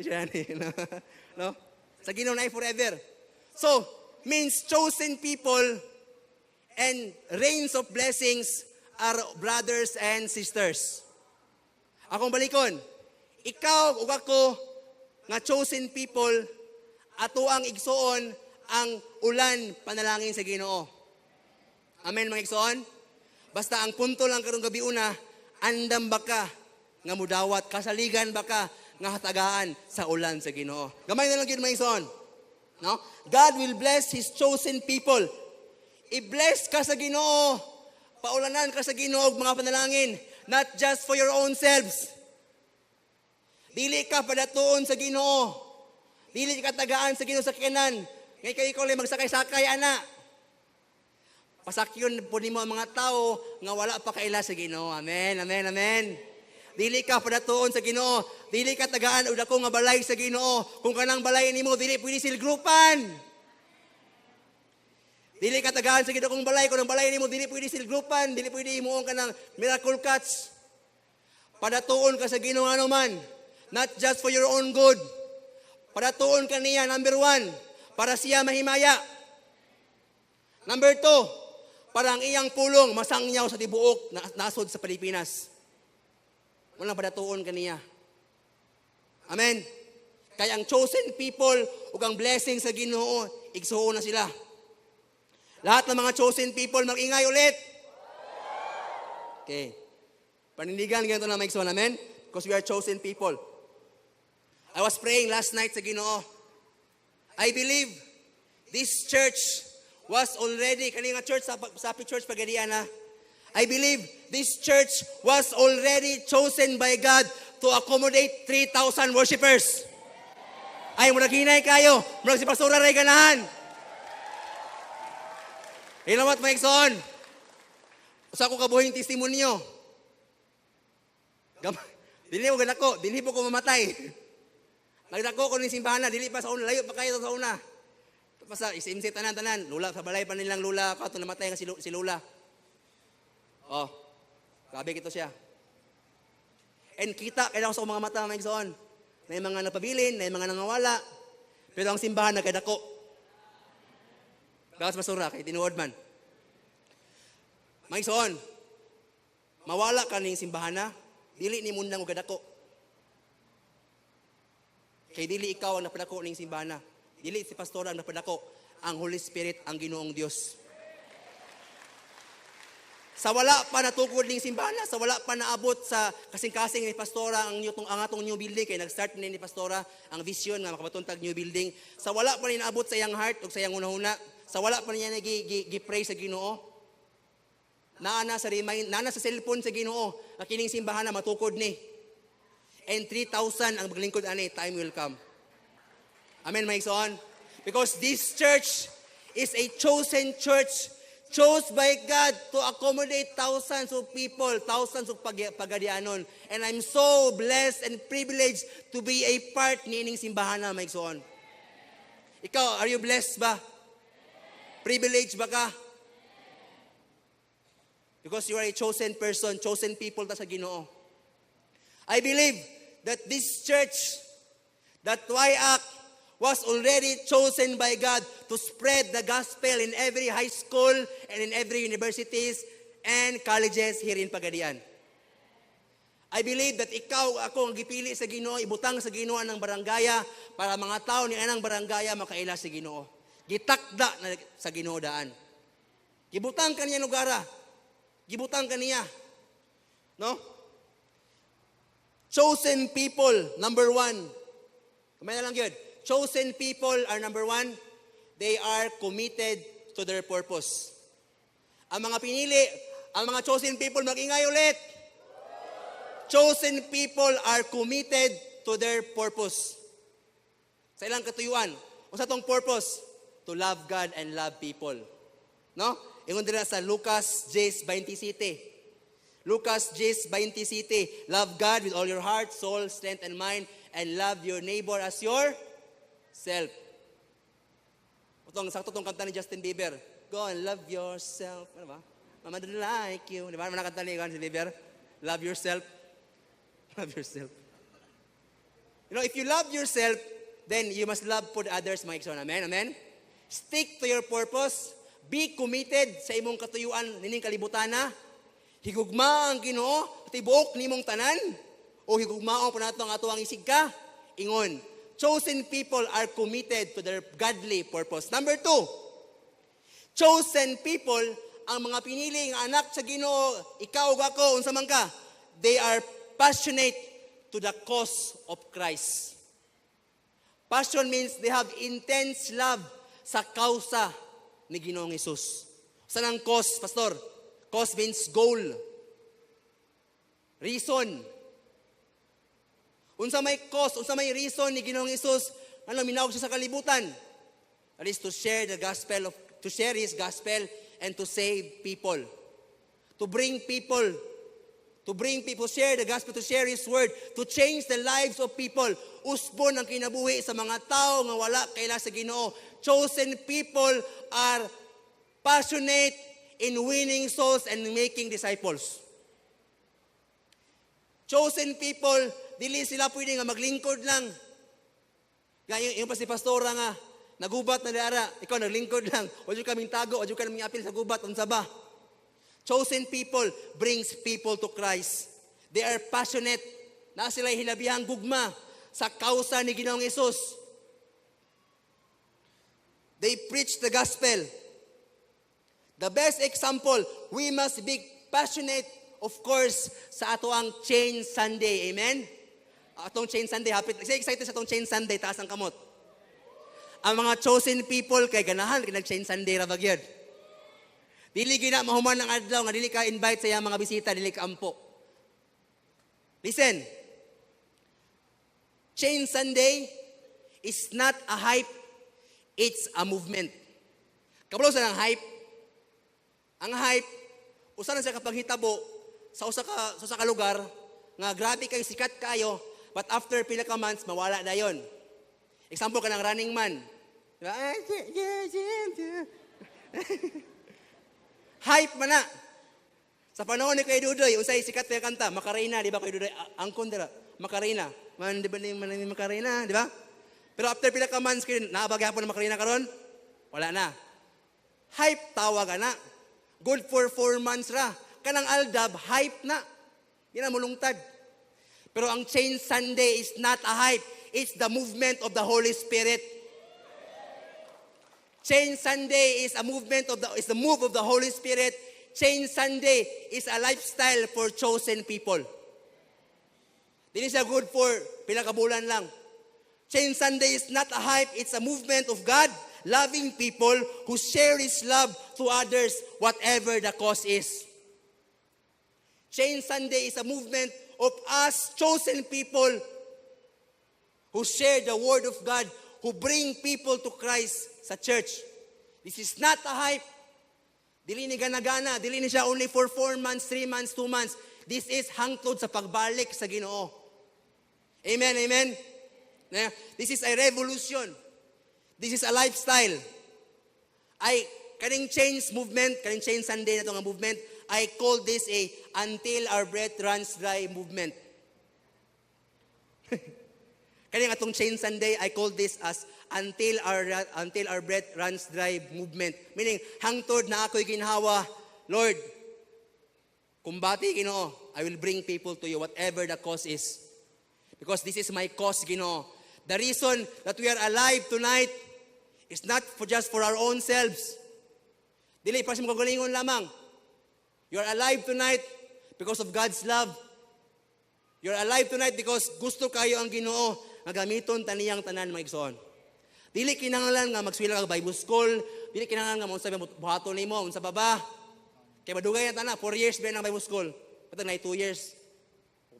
Si Hani, no? No? Sa Ginoo na forever. So, means chosen people and rains of blessings are brothers and sisters. Akong balikon, ikaw ug ako nga chosen people, ato ang igsuon ang ulan panalangin sa Ginoo. Amen, mga igsoon? Basta ang punto lang karong gabi una, andam ba ka nga mudawat, kasaligan ba ka nga hatagaan sa ulan sa Ginoo? Gamay na lang gyud, mga igsoon. No? God will bless His chosen people. I-bless ka sa Ginoo. Paulanan ka sa Ginoo og mga panalangin, not just for your own selves. Dili ka padatuon sa Ginoo. Dili ka tagaan sa Ginoo sa kinan. Ngay kay ikaw lang magsakay-sakay ana. Pasakyon po nimo ang mga tao nga wala pa kaila sa Ginoo. Amen, amen, amen. Dili ka padatuon sa Ginoo. Dili ka tagaan og dako nga balay sa Ginoo. Kung kanang balay nimo dili pwede silgrupan. Dili ka tagaan sa Ginoo kung balay kung ang balay nimo dili pwede silgrupan, dili pwede himuon ka ng miracle catch. Padatuon ka sa Ginoo ano man, not just for your own good. Padatuon ka niya, number one, para siya mahimaya. Number two, para ang iyang pulong masangyaw sa tibuok na nasod sa Pilipinas. Walang padatuon ka niya. Amen. Kaya ang chosen people ug ang blessing sa Ginoo, igsuon na sila. Lahat ng mga chosen people, mag-ingay ulit. Okay. Panindigan ganito na mga igsoon. Amen? Because we are chosen people. I was praying last night sa Ginoo. I believe this church was already, kani nga church, sa Sapi Church, Pagadian na. I believe this church was already chosen by God to accommodate 3,000 worshipers. Ay, murag hinay kayo. Murag si Pastora ray ganahan. You know what, mga igsoon? Usa ko kabuhing testimonyo. Dili ko ganako, dili po ko mamatay. Nagdako ko ning simbahan na, dili pa sa una, layo pa kayo sa una. Pa sa SMC tanan tanan, lula sa balay pa nilang lula kato namatay nga si Lula. Oh. Grabe kito siya. And kita kay sa mga mata, mga igsoon. Na yung mga napabilin, na yung mga nangawala. Pero ang simbahan nagkadako. Gawas masura kay tinuod man. Mga igsoon, mawala ka ning simbahan na, dili ni mundang og kadako. Kay dili ikaw ang napadako ning simbahan na. Dili si pastor ang napadako, ang Holy Spirit, ang Ginoong Dios. Sa wala pa natukod ning simbahan na, sa wala pa naabot sa kasing-kasing ni pastora ang atong new building, kay nag-start ni pastora ang vision nga makabatuntag new building. Sa wala pa ni naabot sa iyang heart ug sa iyang hunahuna, sa wala pa niya gi-pray sa Ginoo. Naa na sa remind, naa na sa cellphone sa Ginoo nga kining simbahan na matukod ni. And 3,000 ang maglingkod ani, time will come. Amen, mga igsoon? Because this church is a chosen church, chose by God to accommodate thousands of people, thousands of pagadianon. And I'm so blessed and privileged to be a part ni ining simbahan na, mga igsoon. Ikaw, are you blessed ba? Privileged ba ka? Because you are a chosen person, chosen people ta sa Ginoo. I believe that this church, that YAC, was already chosen by God to spread the gospel in every high school and in every universities and colleges here in Pagadian. I believe that ikaw, ako ang gipili sa Ginoo, ibutang sa Ginoo ng barangaya para mga tao ni anang barangaya makaila sa Ginoo. Gitakda na sa Ginoo daan. Gibutang kaniya lugara. Gibutang kaniya. No? Chosen people, number one. Kamay na lang yun. Chosen people are number one, they are committed to their purpose. Ang mga pinili, ang mga chosen people, mag-ingay ulit. Chosen people are committed to their purpose. Sa ilang katuyuan. Unsa tong purpose? To love God and love people. No? Ingon dira sa Lucas 10:27. Lucas 10:27, "Love God with all your heart, soul, strength, and mind, and love your neighbor as yourself." Utong, sakto tong kanta ni Justin Bieber. "Go and love yourself." Ano ba? "Mama don't like you." Di ba? Ano kanta ni Justin Bieber? "Love yourself." Love yourself. If you love yourself, then you must love for the others, mga igsoon. Amen? Amen? Stick to your purpose. Be committed sa imong katuyuan nining kalibutana. Higugma ang Ginoo, tibuok nimong tanan. O higugmaon pa nato ang atoang isigka. Ingon, chosen people are committed to their godly purpose. Number two, chosen people, ang mga pinili nga anak sa Ginoo, ikaw ug ako, unsa man ka, they are passionate to the cause of Christ. Passion means they have intense love sa kausa ni Ginoong Hesus. Saan ang cause, Pastor? Cause means goal. Reason. Unsa may cause, unsa may reason ni Ginoong Hesus ano minawag siya sa kalibutan? That is to share the gospel of to share his gospel and to save people. To bring people, share the gospel, to share His word, to change the lives of people. Usbon ang kinabuhi sa mga tao nga wala kaila sa Ginoo. Chosen people are passionate in winning souls and making disciples. Chosen people, dili sila pwede nga maglingkod lang. Nga yung pa si pastora nga, nagubat na dara, ikaw naglingkod lang. Wa jud kaming tago, wa jud kaming apil sa gubat, unsa ba? Chosen people brings people to Christ. They are passionate. Na sila hilabihang gugma sa kausa ni Ginoong Hesus. They preach the gospel. The best example, we must be passionate, of course, sa ato ang Change Sunday. Amen? Atong Change Sunday, happy. Excited sa atong Change Sunday, taas ang kamot. Ang mga chosen people, kay ganahan, kay nag-Change Sunday ra ba gyud. Dili gina mahuman ang adlaw nga dili ka invite sa iyang mga bisita, dili ka ampo. Listen. Change Sunday is not a hype, it's a movement. Kabalo sa ng hype. Ang hype, usa na siya kapag hitabo sa usa ka lugar nga grabe kay sikat kayo, but after pila ka months mawala na yon. Example ka ng Running Man. Diba? Ah, yeah. Hype man na. Sa panahon ni Kuya Dudoy, unsay sikat nga kanta, "Macarena," di ba, Kuya Dudoy? Angkon dira, "Macarena." Man, di ba ni man ni "Macarena," di ba? Pero after pila ka months kayo, naa ba gyapon na "Macarena" karon? Wala na. Hype tawag ana. Good for 4 months ra. Kanang AlDub, hype na. Di na mulungtad. Pero ang Change Sunday is not a hype. It's the movement of the Holy Spirit. Change Sunday is the move of the Holy Spirit. Change Sunday is a lifestyle for chosen people. Dili siya good for pila ka bulan lang. Change Sunday is not a hype, it's a movement of God loving people who share His love to others, whatever the cause is. Change Sunday is a movement of us chosen people who share the word of God, who bring people to Christ sa church. This is not a hype. Dili ni gana-gana, dili ni siya only for 4 months, 3 months, 2 months. This is hangtod sa pagbalik sa Ginoo. Amen, amen. This is a revolution. This is a lifestyle. I kaning change movement, kaning Change Sunday na to nga movement, I call this a "until our breath runs dry" movement. Kaning atong Change Sunday, I call this as "until our breath runs dry" movement. Meaning, hangtod na ako'y ginhawa, Lord, kumbati Ginoo, I will bring people to you, whatever the cause is. Because this is my cause, Ginoo. The reason that we are alive tonight is not for just for our own selves. Dili pa sa mga kagalingon lamang. You are alive tonight because of God's love. You're alive tonight because gusto kayo ang Ginoo nga gamiton ta niyang tanan, mga igsoon. Dili kinahanglan nga magswila ka Bible school, dili kinahanglan nga unsa buhaton nimo, unsa pa ba? Kay madugay na tana, 4 years ba ng Bible school. Patag na 2 years.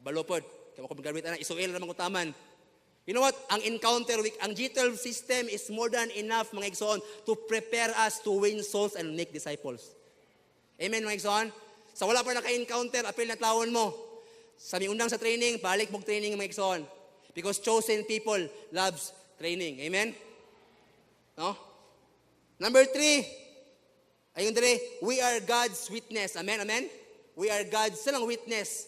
Balo pod. Kay mo graduate na, isuil ra man ko taman. You know what? Ang encounter week, ang G12 system is more than enough, mga igsoon, to prepare us to win souls and make disciples. Amen, mga igsoon? Sa wala pa naka-encounter, apil na tawon mo. Sa miundang sa training, balik mong training, mga igsoon. Because chosen people loves training. Amen? No? Number three, ayun dire, we are God's witness. Amen? Amen? We are God's silang witness.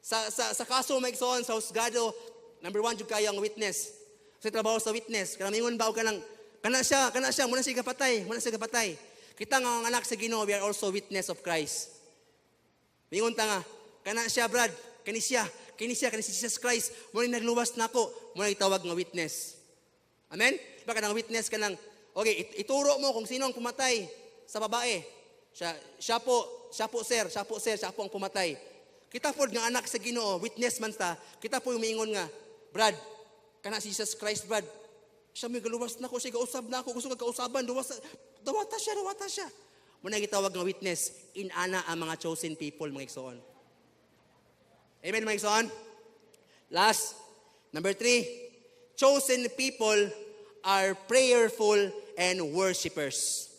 Sa kaso, mga igsoon, sa husgado, number one, jud kayo ang witness. Sa trabaho sa witness, kanamingon ba og kanang, kana siya, muna siya kapatay, muna siya kapatay. Kita nga ang anak sa Ginoo, we are also witness of Christ. Mingon ta nga, kana siya, Brad, kani siya, kini siya, kani si Jesus Christ, mo ni nagluwas nako, mo na itawag nga witness. Amen? Diba kanang witness ka ng, okay, ituro mo kung sino ang pumatay sa babae. Siya po sir, siya po sir, siya po ang pumatay. Kita po nga anak sa Ginoo, witness man ta, kita po yung miingon nga, "Brad, kana si Jesus Christ, Brad, siya may galuwas nako, siya gausab nako, gusto ka kausaban, duwas, dawata siya, dawata siya." Muna gitawag nga witness, inana ang mga chosen people, mga igsoon. Amen, mga igsoon? Last, number three, chosen people are prayerful and worshipers.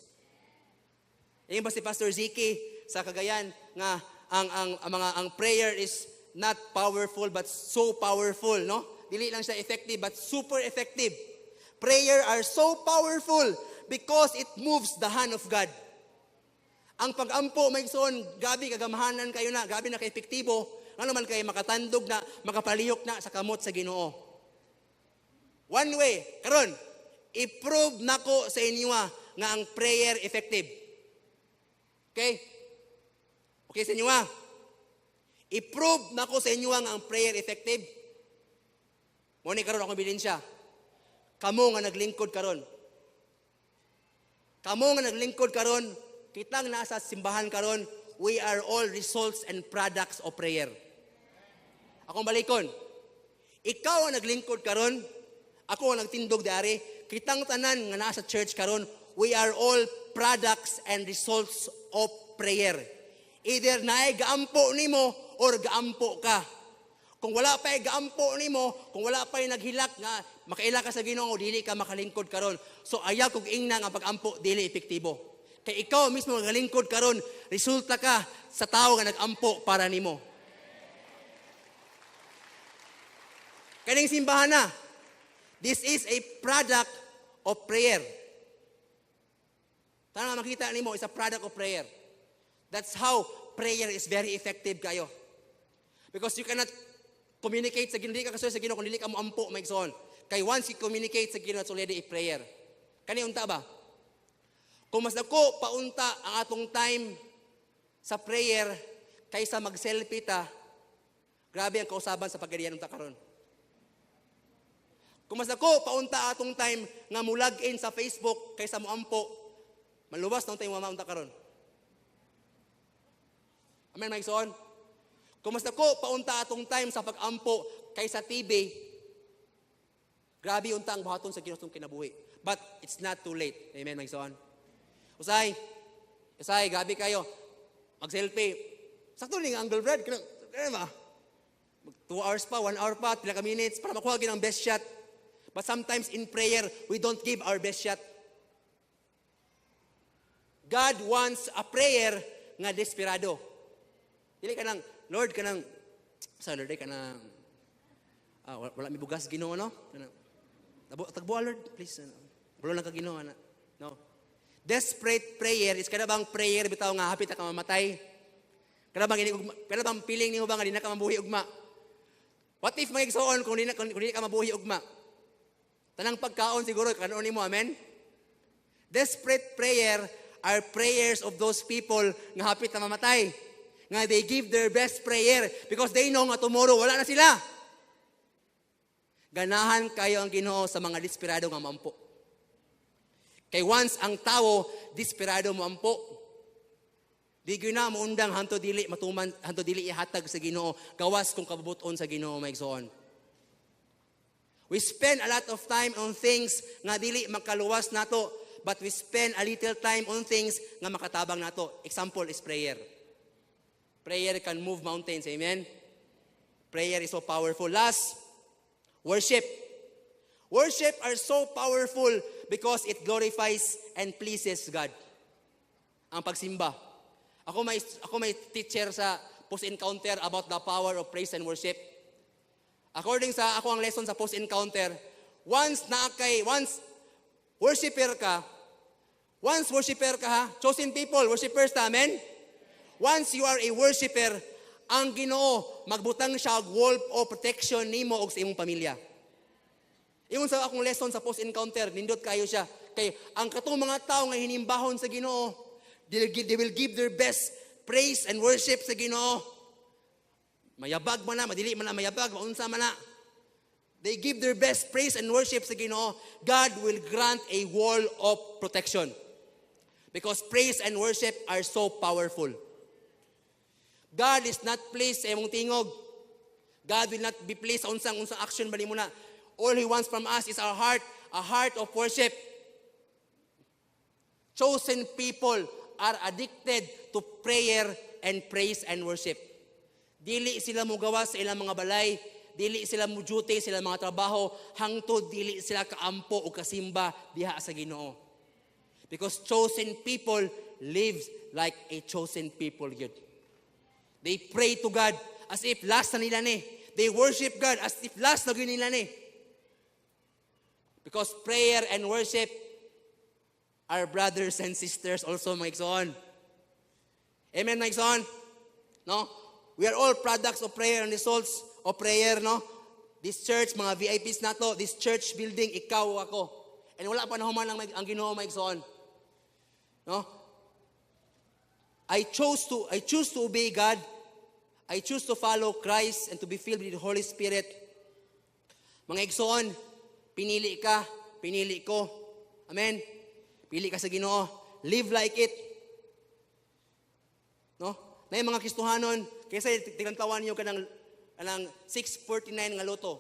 Yung ba si Pastor Ziki sa Cagayan nga ang mga ang prayer is not powerful but so powerful, no? Dili lang siya effective but super effective. Prayer are so powerful because it moves the hand of God. Ang pag-ampo, may igsoon, gabi kagamhanan kayo na, gabi na ka-epektibo, ano man kay makatandog na, makapalihok na sa kamot sa Ginoo. One way, karon, i-prove nako sa inyo nga ang prayer effective. Okay? Okay sa inyo ah? I-prove nako sa inyo nga ang prayer effective. Mo ni karon akong ebidensya. Kamo nga naglingkod karon. Kamo nga naglingkod karon, kitang nasa simbahan karon, we are all results and products of prayer. Akong balikon. Ikaw ang naglingkod karon, ako ang nagtindog dari, kitang tanan nga nasa church karon, we are all products and results of prayer. Either naay gaampo nimo or gaampo ka. Kung wala pa gaampo nimo, kung wala pa naghilak nga makaila ka sa Ginoo, dili ka makalingkod karon. So ayaw kog ingna nga pag-ampo dili epektibo. Kay ikaw mismo nga lingkod karon, resulta ka sa tawo nga nag-ampo para nimo. Kaning simbahan na. This is a product of prayer. Tama makita nimo is a product of prayer. That's how prayer is very effective kayo. Because you cannot communicate sa Ginoo, dili ka kasulti sa Ginoo kung dili ka moampo, mga igsoon. Kay once you communicate sa Ginoo, it's already a prayer. Kani unta ba? Kung mas dako paunta ang atong time sa prayer kaysa mag-selfie ta, grabe ang kausaban sa pagadian unta karon. Kung mas dako paunta atong time nga mulag-in sa Facebook kaysa moampo, maluwas na unta yung mama unta karon. Amen, mga igsoon? Kung mas dako paunta atong time sa pag-ampo kaysa TV, grabe unta ang buhaton sa Ginoo atong kinabuhi. But it's not too late. Amen, mga igsoon? Usay, usay, grabe kayo. Mag-selfie. Sakto ni nga angle, Brad. Kaya ba? Mag 2 hours pa, 1 hour pa, pila ka minutes, para makuha gyud ang best shot. But sometimes in prayer, we don't give our best shot. God wants a prayer nga desperado. Dili ka nang, "Lord," ka nang, sa Lord, ka nang, wala, wala mi bugas, Ginoo, no? Kanang, "Tagbo, Lord, please. Ano, wala lang ka, Ginoo, ana." No. Desperate prayer is kada bang prayer bitaw nga hapit ka mamatay. Kada bang feeling nimo ba nga di na ka mabuhi ugma? What if, mga igsoon, kung di na ka mabuhi ugma? Tanang pagkaon siguro kanon nimo, amen? Desperate prayer are prayers of those people nga hapit na mamatay. Nga they give their best prayer because they know nga tomorrow wala na sila. Ganahan kayo ang Ginoo sa mga desperado nga mampo. Kay once ang tao desperado moampo, di gyud na moundang hanto dili matuman, hanto dili ihatag sa Ginoo, gawas kung kabubuton sa Ginoo, mga igsoon. We spend a lot of time on things nga dili makaluwas nato, but we spend a little time on things nga makatabang nato. Example is prayer. Prayer can move mountains, amen? Prayer is so powerful. Last, worship. Worship are so powerful because it glorifies and pleases God. Ang pagsimba. Ako may teacher sa post-encounter about the power of praise and worship. According sa ako ang lesson sa post-encounter, once worshiper ka, once worshiper ka ha, chosen people, worshipers ta, amen? Once you are a worshiper, ang Ginoo magbutang siya og wall of protection nimo og sa imong pamilya. Ingon sa akong lesson sa post-encounter, nindot kayo siya. Kay ang katong mga tao nga hinimbahon sa Ginoo, they will give their best praise and worship sa Ginoo. Mayabag man na, madili man na mayabag, maunsa man na. They give their best praise and worship sa Ginoo. God will grant a wall of protection. Because praise and worship are so powerful. God is not pleased sa imong tingog. God will not be pleased sa unsang unsang action ba nimo na. All He wants from us is our heart, a heart of worship. Chosen people are addicted to prayer and praise and worship. Dili sila mugawas sa ilang mga balay, dili sila mo duty sa ilang mga trabaho, hangtod dili sila kaampo o kasimba diha sa Ginoo. Because chosen people lives like a chosen people gyud. They pray to God as if last na nila ni. They worship God as if last na gyud nila ni. Because prayer and worship are brothers and sisters also, mga igsoon. Amen, mga igsoon? No? We are all products of prayer and results of prayer, no? This church, mga VIPs nato, this church building, ikaw, ako. And wala pa nahuman ang Ginoo, mga igsoon. No? I choose to obey God. I choose to follow Christ and to be filled with the Holy Spirit. Mga igsoon, pinili ka, pinili ko. Amen. Pili ka sa Ginoo. Live like it. No? Na yung mga Kristohanon, kaysa tigantawan niyo kanang kanang 649 nga lotto.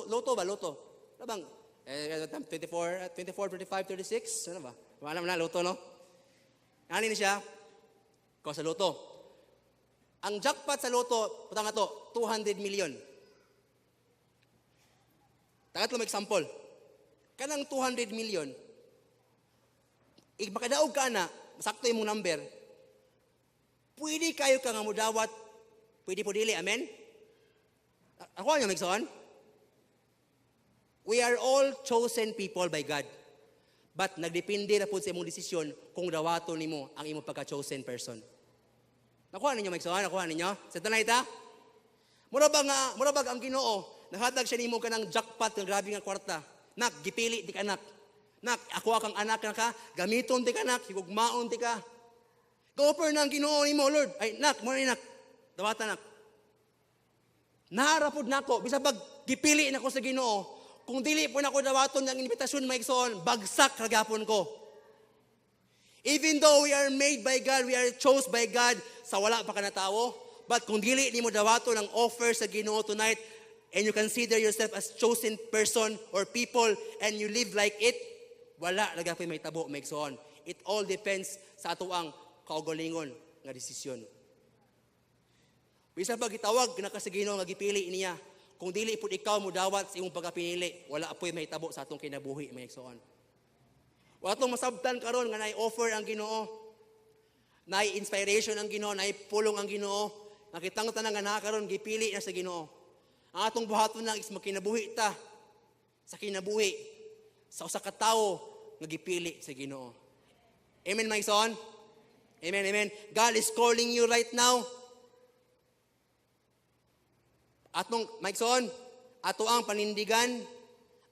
Lotto ba lotto? Ano bang 24, 24, 25, 36, ano ba? Wala na lotto, no? Ano ni siya? Ko sa lotto. Ang jackpot sa lotto, putang ato, 200 million. Tagatlo example. Kanang 200 million, makadaog ka na, sakto imong number, pwede kayo ka nga mudawat, pwede po dili, amen? Ako ano, Megson? We are all chosen people by God. But nagdepende na po sa imong desisyon kung dawaton nimo ang imong pagka-chosen person. Nakuha ninyo, Megson? Nakuha ninyo? Sa tanay ta? Mura ba ang Ginoo, nahatag siya nimo kanang jackpot ng grabe nga kwarta. Nak, gipili di ka, nak. Nak, ako kang anak na ka, gamiton ti ka, nak, higugmaon ti ka. Go-offer na ang Ginoo nimo, Lord. Ay, nak, mo ni nak. Dawata, nak. Naarapod nako, bisag pag gipili nako sa Ginoo, kung dili po nako dawaton ang imbitasyon, mga igsoon, bagsak ra gyapon ko. Even though we are made by God, we are chose by God sa wala pa ka natawo, but kung dili nimo dawaton ang offer sa Ginoo tonight, and you consider yourself as chosen person or people, and you live like it, wala ra gyapon may tabo, mga igsoon. It all depends sa atoang kaugalingon nga desisyon. Bisan pa gitawag na ka sa Ginoo nga gipili niya, kung dili pud ikaw mo dawat sa imong pagkapinili, wala po'y mahitabo sa atong kinabuhi, mga igsoon. Wa atong masabtan karon nga naay offer ang Ginoo, naay inspiration ang Ginoo, naay pulong ang Ginoo, nakitang tanan nga naa karon gipili na sa Ginoo. Ang atong buhaton lang is magkinabuhi ta sa kinabuhi sa usa ka tawo nga gipili sa Ginoo. Amen, mga igsoon? Amen, amen. God is calling you right now. Atong, mga igsoon, ato ang panindigan,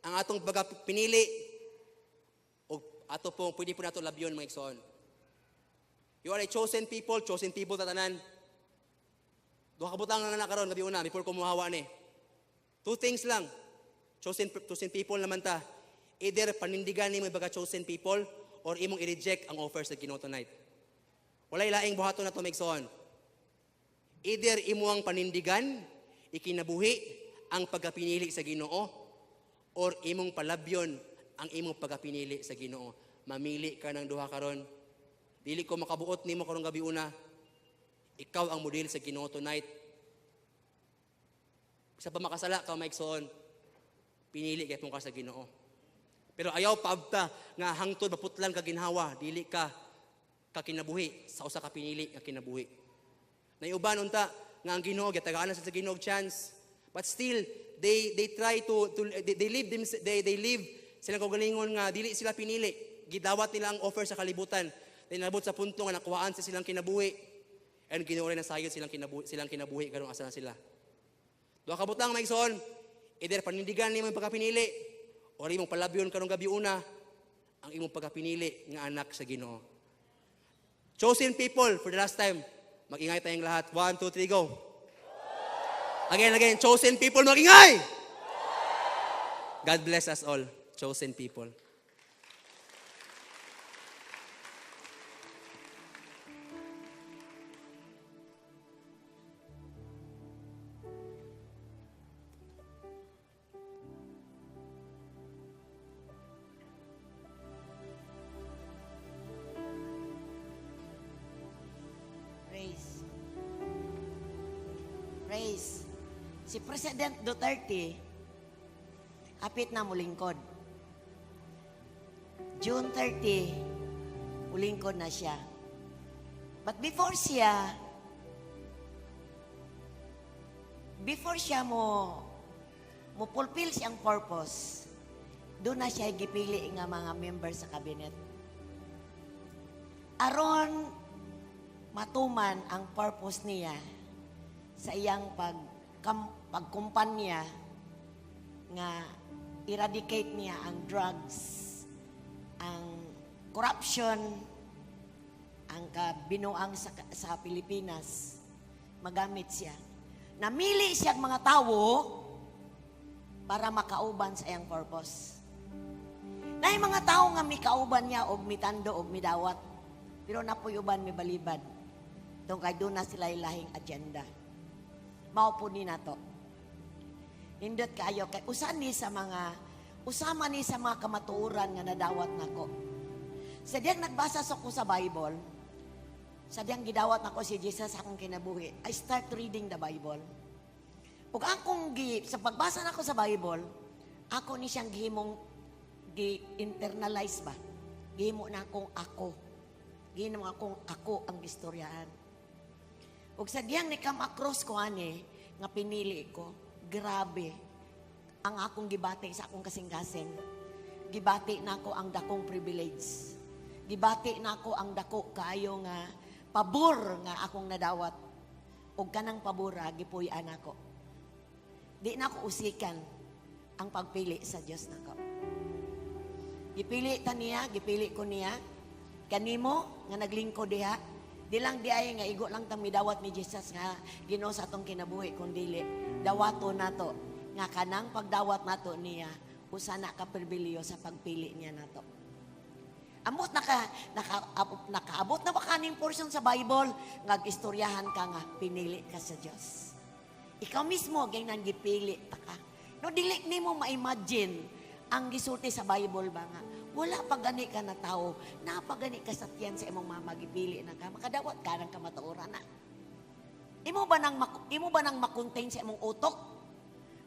ang atong pagkapinili, o ato po, pwede po nato labyon, mga igsoon. You are a chosen people tatanan. Duha ka butang nga na karon gabi una before ko muhawa ni. Two things lang. Chosen people naman ta. Either panindigan nimo baga chosen people or imong i-reject ang offer sa Ginoo tonight. Walay laing buhaton nato, mga igsoon. Either imo ang panindigan, ikinabuhi ang pagkapinili sa Ginoo or imong palabyon ang imong pagkapinili sa Ginoo. Mamili ka ng duha karon. Dili ko makabuot nimo karong gabi una. Ikaw ang model sa Ginoo tonight. Sa pa makasala ka, mga igsoon, pinili kay ka sa Ginoo. Pero ayaw paabta nga hangtod maputlan ka ginhawa, dili ka ka kinabuhi sa usa ka pinili nga kinabuhi. Naiuban unta nga ang Ginoo gitagaan sa Ginoo chance, but still they try to they live them, they live silang kaugalingon nga dili sila pinili. Gidawat nila ang offer sa kalibutan. Then nabot sa punto nga nakuhaan sa silang kinabuhi. And Ginoo rin nasayod silang kinabuhi karon asa na sila. Duha ka butang, mga igsoon, either panindigan nimo ang pagkapinili o imong palabyon karong gabi una ang imong pagkapinili nga anak sa Ginoo. Chosen people, for the last time, magingay tayong lahat. One, two, three, go. Again, again, chosen people, magingay! God bless us all, chosen people. Praise. Praise. Si President Duterte, hapit na mulingkod. June 30, mulingkod na siya. But before siya mo fulfill siyang purpose, doon na siya gipili nga mga member sa cabinet. Aron matuman ang purpose niya sa iyang pagkumpanya nga eradicate niya ang drugs, ang corruption, ang kabinuang sa Pilipinas, magamit siya. Namili siya ang mga tawo para makauban sa iyang purpose. Naay mga tao nga mikauban niya og mitando og midawat. Pero napoy uban mibalibad. Tungod kay doon na sila lahing agenda. Mao po ni nato. Nindot kaayo kay usama ni sa mga kamatuoran nga nadawat nako. Sa diyang nagbasa sa ko sa Bible, sa diyang gidawat nako si Jesus sa akong kinabuhi, I start reading the Bible. Ug akong sa pagbasa nako sa Bible, ako ni siyang gihimong gi-internalize ba? Gihimo na akong ako. Gihimo akong ako ang istoryahan. Ug sa diyang ni come across ko ani nga pinili ko, grabe ang akong gibati sa akong kasing-kasing. Gibati nako ang dakong privilege. Gibati nako ang dako kaayo nga pabor nga akong nadawat. Ug kanang pabora gipuy-an nako. Di na ako usikan ang pagpili sa Dios nako. Gipili ta niya, gipili ko niya. Kanimo nga naglingkod diha, di lang di ay nga igo lang ta midawat ni Jesus nga Ginoo sa atong kinabuhi, kun dili dawato nato nga kanang pagdawat nato niya usa na ka pribilehiyo sa pagpili niya nato. Amot nakaabot na ba kaning portion sa Bible nga istoryahan ka nga pinili ka sa Dios? Ikaw mismo gaynan gipili ta ka. No, dili nimo ma-imagine ang gisulti sa Bible ba nga wala pa gani ka na tao, naa pa gani ka sa tiyan sa imong mama, gipili na ka, makadawat ka ng kamatuoran na. Imo ba nang makontain sa imong utok?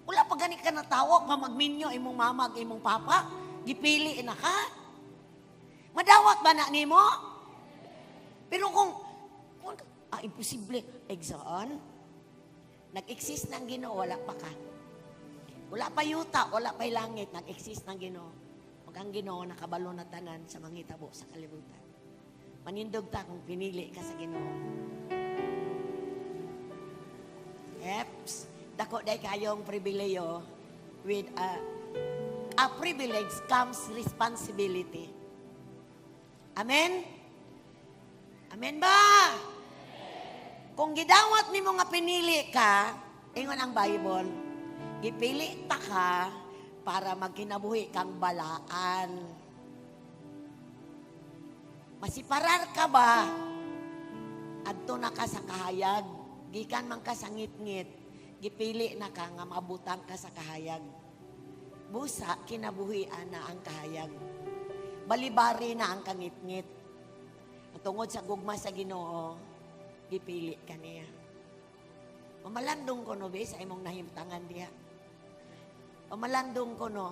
Wala pa gani ka na tao, nga magminyo imong mama ug imong papa, gipili na ka. Madawat ba na nimo? Pero kung imposible, Exon, nag-exist ng Ginoo, wala pa ka. Wala pa yuta, wala pa langit, nag-exist ng Ginoo. Ug ang Ginoo nakabalo na tanan sa manghitabo sa kalibutan. Manindog ta kung pinili ka sa Ginoo. Eps, dako day kayong pribileyo. With a privilege comes responsibility. Amen? Amen ba? Kung gidawat nimo nga pinili ka, ingon ang Bible, gipili ta ka para magkinabuhi kang balaan. Masiparar ka ba? Adto na ka sa kahayag. Gikan man ka sa ngitngit, gipili na ka nga mabutang ka sa kahayag. Busa, kinabuhian na ang kahayag. Balibari na ang kangitngit. Tungod sa gugma sa Ginoo, gipili ka niya. Mamalandong ko no, be, sa imong nahimtangan diha. Mamalandong ko no,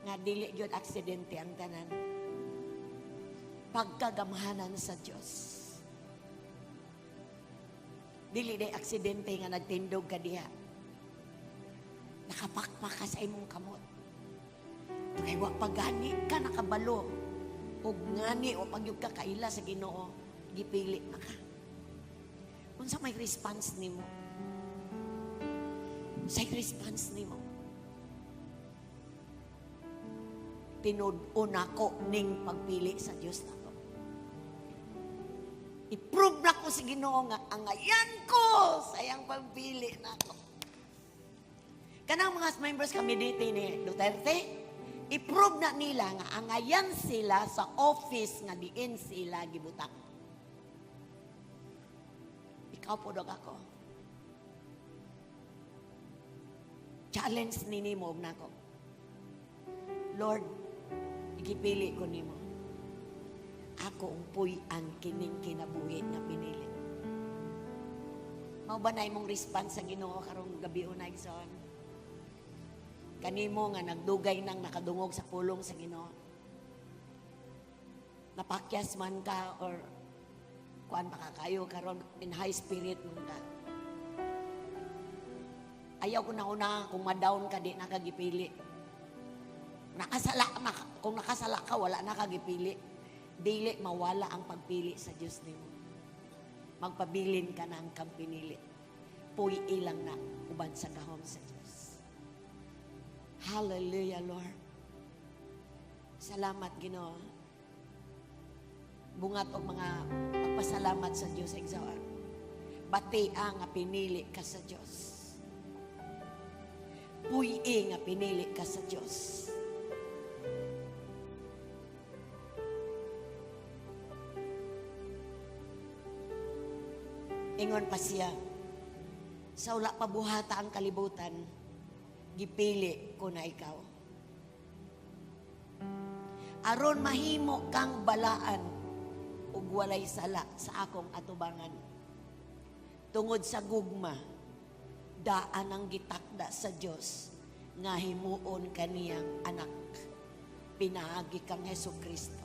nga dili gyud aksidente ang tanan. Pagkagamhanan sa Dios. Dili day aksidente nga nagtindog ka diha. Nakapakpak ka sa imong kamot. Kay wa pa gani ka nakabalo. Ug ngani wa pa gyud ka kaila sa Ginoo, gipili na ka. Unsa may response nimo? Unsay response nimo? Tinud-on ako ning pagpili sa Dios nako. I-prove na ko sa Ginoo nga angayan ko sa iyang pagpili nako. Kanang mga members kami dito ni Duterte, i-prove na nila nga angayan sila sa office nga diin sila gibutang. Ikaw po dog ako. Challenge ni nimo og nako. Lord, igipili ko nimo. Ako ang puy-an kining kinabuhi nga pinili. Mao ba na imong response sa Ginoo karong gabi una, igsoon? Kanimo nga nagdugay nang nakadungog sa pulong sa Ginoo. Napakyas man ka or kuan pa ka kayo karon in high spirit man ka. Ayaw ko na una kung ma-down ka di na ka gipili. Nakasala, kung nakasala ka wala na ka gipili. Dili mawala ang pagpili sa Dios nimo. Magpabilin ka na ang kang pinili. Puy ilang na uban sa gahom sa Dios. Hallelujah, Lord. Salamat, Ginoo. Bungat og mga pagpasalamat sa Dios, exaor. Bati nga pinili ka sa Dios. Puy nga pinili ka sa Dios. Ingon pa siya, sa wala pa buhata ang kalibutan, gipili ko na ikaw. Aron mahimo kang balaan ug walay sala sa akong atubangan. Tungod sa gugma, daan ang gitakda sa Dios nga himuon kaniyang anak. Pinaagi kang Hesus Kristo.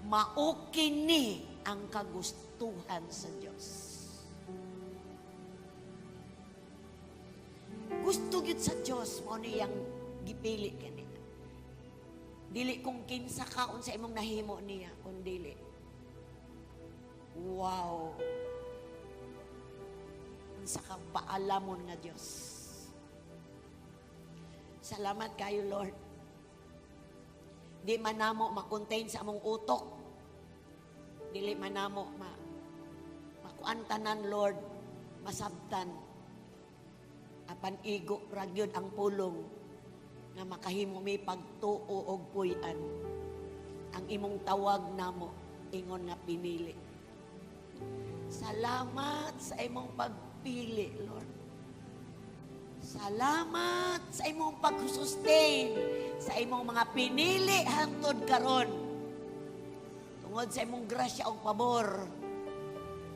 Mao kini ang kagustuhan sa Dios. Gusto gyud sa Dios mao niyang gipili kaniya. Dili kung kinsa ka unsa imong nahimo niya, kun dili. Wow. Unsa ka paalamon nga Dios. Salamat kayo, Lord. Di man namo ma-contain sa among utok. Dili man namo makuan tanan, Lord, masabtan. Apan igo ra gyud ang pulong nga makahimo mi pagtuo og puy-an. Ang imong tawag namo ingon nga pinili. Salamat sa imong pagpili, Lord. Salamat sa imong pag-sustain sa imong mga pinili hangtod karon. Tungod sa imong grasya ug pabor,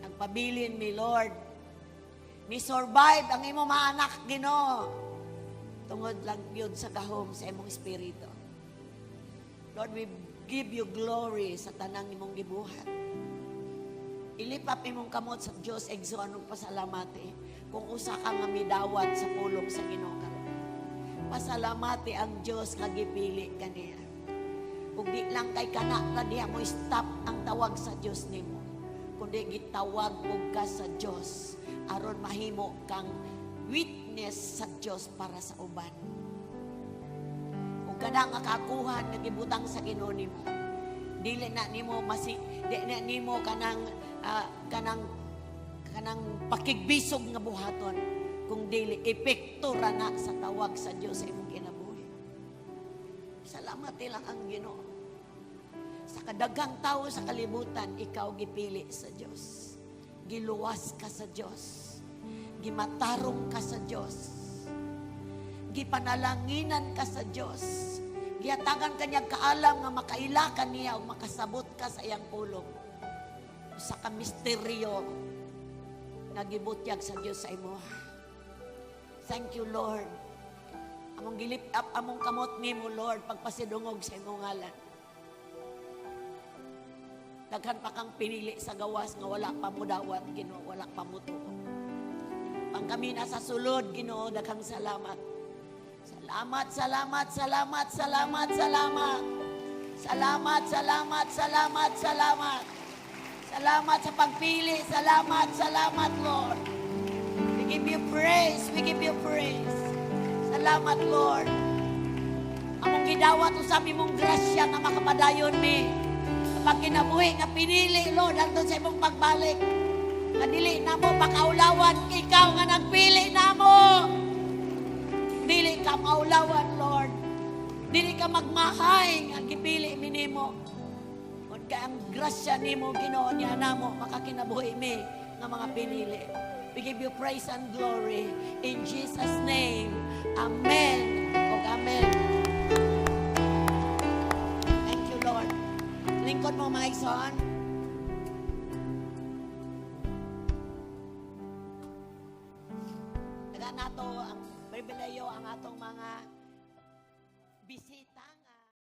nagpabilin mi, Lord. Ni survive ang imong mga anak, Ginoo. Tungod lang yun sa gahom sa imong espiritu. Lord, we give you glory sa tanang imong gibuhat. Ilipap imong kamot sa Dios, igsoon og pasalamati kung usa ka nga midawat sa pulong sa Ginoo karon. Pasalamati ang Dios nga gipili kaniya. Ug di lang kay kana ra diha mo stop ang tawag sa Dios nimo, kundi gitawag og ka sa Dios aron mahimo kang witness sa Dios para sa uban. Ug kana nga kakuhan nga gibutang sa Ginoo nimo, dili na nimo masi, di na nimo kanang kanang pakigbisog nga buhaton, kung dili epekto ra na sa tawag sa Dios sa imong kinabuhi. Salamat lang ang Ginoo. Sa kadaghang tawo sa kalibutan, ikaw gipili sa Dios. Giluwas ka sa Dios. Gimatarong ka sa Dios. Gipanalanginan ka sa Dios. Gihatagan ka niya kaalam nga makaila ka niya o makasabot ka sa iyang pulong. Usa ka misteryo nga gibutyag sa Dios sa imo. Thank you, Lord. Among gilift up among kamot nimo, Lord, pagpasidungog sa imong ngalan. Daghan pa kang pinili sa gawas nga wala pa mo dawat, Ginoo, wala pa mo tuo. Pang kami nasa sulod, Ginoo, daghang salamat. Salamat, salamat, salamat, salamat, salamat. Salamat, salamat, salamat, salamat. Salamat sa pagpili. Salamat, salamat, Lord. We give you praise. We give you praise. Salamat, Lord. Among gidawat usab imong grasya nga makapadayon mi. Sa pagkinabuhi nga pinili, Lord, hangtod sa imong pagbalik. Nga dili namo makaulawan, ikaw nga nagpili namo. Dili ka maulawan, Lord. Dili ka magmahay nga gipili mi nimo. Kung kay ang grasya nimo, Ginoo niya namo, makakinabuhi mi nga mga pinili. We give you praise and glory in Jesus' name. Amen. Ug amen. Thank you, Lord. Lingkod mo, mga igsoon. Taga nato ang pribileyo ang atong mga bisita.